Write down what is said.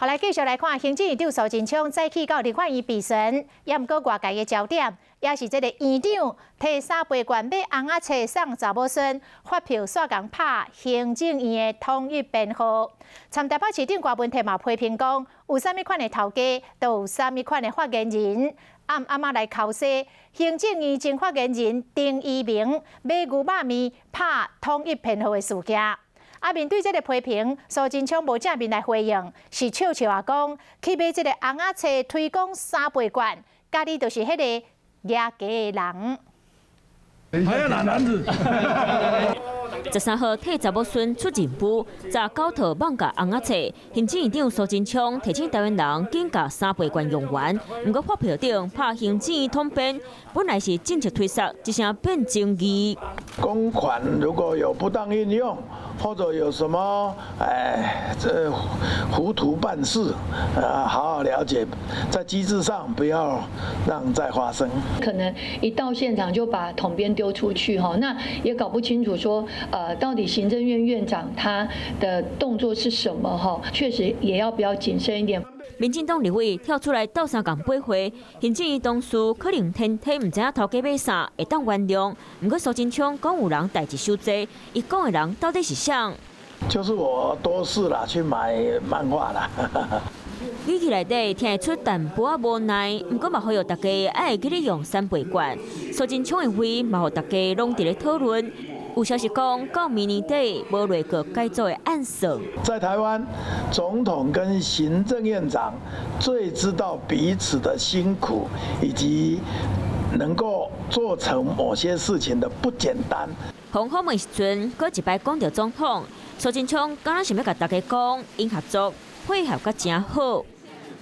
好，來繼續來看行政院長蘇貞昌早起到立法院備詢，也毋過外界的焦點，也是這个院長提三倍券買尪仔冊送查某孫，發票煞共拍行政院的統一編號。參台北市長柯文哲嘛批評講，有啥物款的頭家，就有啥物款的發言人。暗暗仔來剾洗，行政院前發言人丁怡銘買牛肉麵拍統一編號的事件。啊，面對這个批評，蘇貞昌無正面來回應，是笑笑仔講，去買這个尪仔冊推廣三倍券，家己就是彼个蜈雞的人。還要拿籃子。13號替查某孫出任務，19套蠓共尪仔冊。行政院長蘇貞昌提醒台灣人緊共三倍券用完，毋過發票頂拍行政院統編，本來是政策推捒，這聲變爭議。公款如果有不當運用，或者有什麼哎，這糊塗辦事，啊，好好了解，在機制上不要讓再發生。可能一到現場就把統編丟出去哈，那也搞不清楚說，到底行政院院長他的動作是什麼哈？確實也要比較謹慎一點。民進黨立委跳出來鬥相共駁回，行政院同事可能天天毋知影頭家買啥，會當原諒。毋過蘇貞昌講有人代誌傷濟，伊講的人到底是誰？就是我多事啦，去買漫畫啦。語氣內底聽會出淡薄仔無奈，毋過嘛呼籲大家愛會記得用三倍券。蘇貞昌的話嘛，予大家攏佇咧討論。有消息講，到明年底無內閣改組的暗算。在台灣，總統跟行政院長最知道彼此的辛苦，以及能夠做成某些事情的不簡單。訪問時陣，閣一擺講著總統蘇貞昌，敢若想欲共大家講，𪜶合作配合甲誠好。